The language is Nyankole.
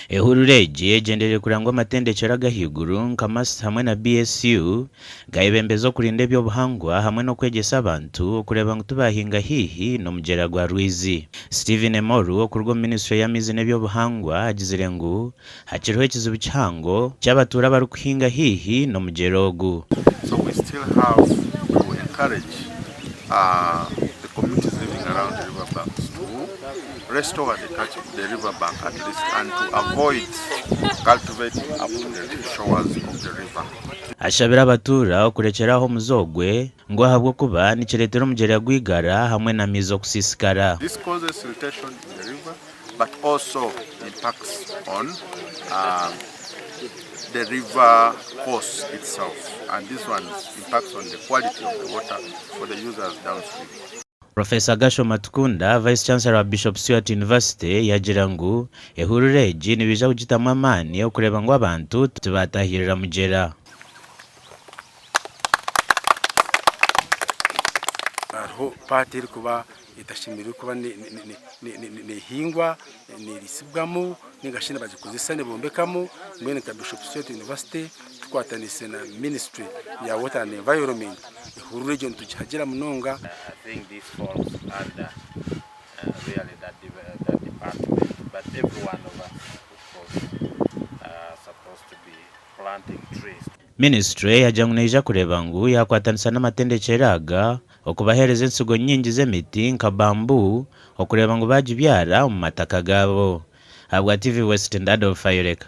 Ehururu egi egyendereire kureba ngu amatendekyero ag'ahaiguru nka MUST hamwe na BSU gayebembeza okurinda eby'obuhangwa hamwe n'okwegyesa abantu okureeba ngu tibahinga haihi n'omugyera gwa Rwizi. Stephen Emoru okuruga omu minisiture y'amaizi n'eby'obuhangwa agizire ngu hakiriho ekizibu kihango ky'abatuura abarikuhinga haihi n'omugyera ogu. So we still have to encourage the communities living around the river banks to restore the, catch, the river bank at least and to avoid cultivating up to the shores of the river. Ashabire abatuura okurekyera aho omuze ogwe ngu ahabw'okuba nikireetera omugyera gwigara hamwe n'amaizi okusiisikara. This causes siltation in the river but also impacts on um, the river course itself and this one impacts on the quality of the water for the users downstream. Professor Gashoma Tukunda, Vice Chancellor wa Bishop Stuart University yagira ngu ehururu egi nibaija kugitamu amaani okureeba ngu abantu tibatahirira mugyera. Hariho paati erikuba etashemereire kuba nehingwa, nerisibwamu ninga shi nibagikozesa nibombekamu. Mbwenu nka Bishop Stuart University tukwatanise na ministry ya water and environment ehururu egyo nitugihagira munonga. I think this falls under really that, that department, but every one of us of course are supposed to be planting trees. Minisiture yagira ngu neija kureeba ngu yaakwatanisa n'amatendekyero aga okubaheereza ensigo nyingi z'emiti nka bamboo okureeba ngu baagibyara omu mataka gaabo. Ahabwa TV West, Ndadolf Ayoreka.